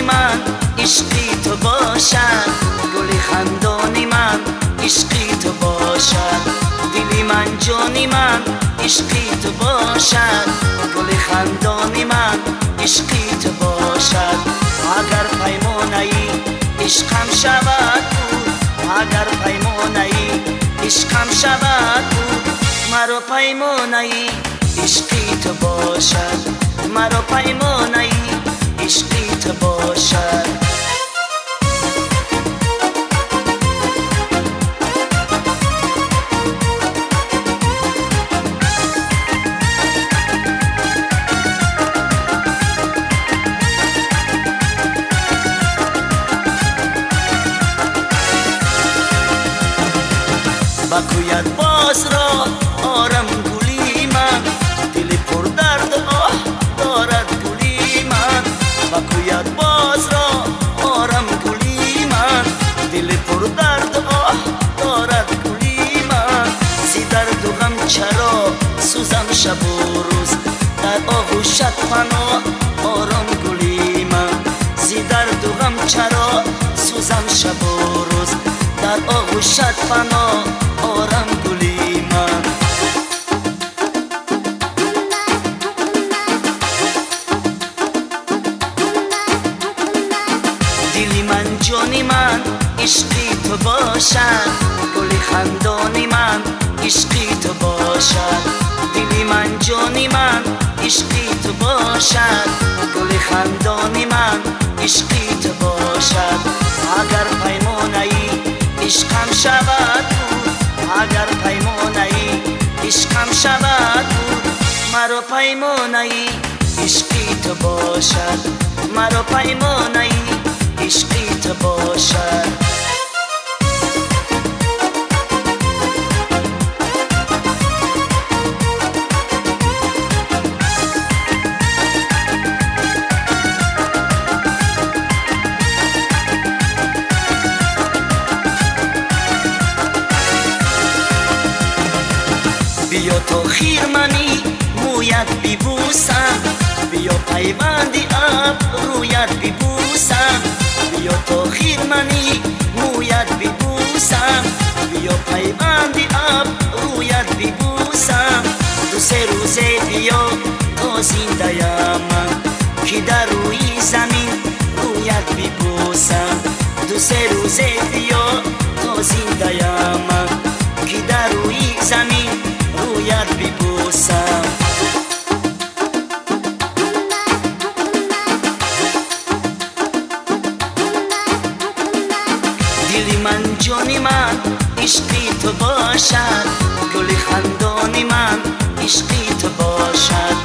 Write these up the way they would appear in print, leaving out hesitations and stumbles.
ман ишқи ту бошад, гули хандони ман ишқи ту бошад, дили ман ҷони ман ишқи ту бошад, гули хандони ман ишқи ту бошад. Агар паймонаи ишқам шавад буд, агар паймонаи ишқам шавад буд, маро паймонаи ишқи ту бошад, маро паймонаи ишқи ту бошад. Ба кӯят боз ро орам гули ман, дили пурдард оҳ дорад гули ман. Ба кӯят боз ро орам гули ман, дили пурдард оҳ дорад гули ман. Зи дарду ғам чаро сӯзам шабу рӯз, дар оғӯшат паноҳ ором гули ман. Зи дарду ғам чаро сӯзам шабу рӯз, дар оғӯшат паноҳ орам гули ман. Дили ман ҷони ман ишқи ту бошад, гули хандони ман ишқи ту бошад, дили ман ҷони ман ишқи ту бошад, гули хандони ман ишқи ту бошад. Агар паймонаи ишқам шавад буд, агар паймонаи ишқам шавад буд, маро паймонаи ишқи ту бошад, маро паймонаи ишқи ту бошад. Биё то хирмани мӯят бибӯсам, биё пайванди абрӯят бибӯсам, биё то хирмани мӯят бибӯсам, биё пайванди абрӯят бибӯсам. Ду се рӯзе биё то зиндаям ман, ки дар рӯи замин рӯят бибӯсам. Ду се рӯзе биё то зиндаям ман, ки дар рӯи замин рӯят бибӯсам. Дили ман ҷони ман ишқи ту бошад, гули хандони ман ишқи ту бошад,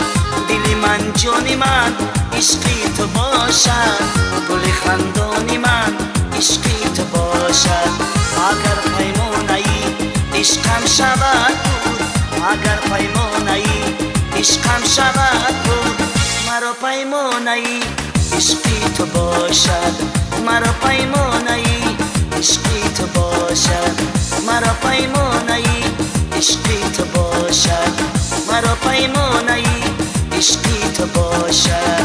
дили ман ҷони ман ишқи ту бошад, гули хандони ман ишқи ту бошад. Агар паймонаи ишқам шавад буд, агар паймонаи ишқам шавад буд, маро паймонаи ишқи ту бошад, маро паймонаи ишқи ту бошад, маро паймонаи ишқи ту бошад, маро паймонаи ишқи ту бошад.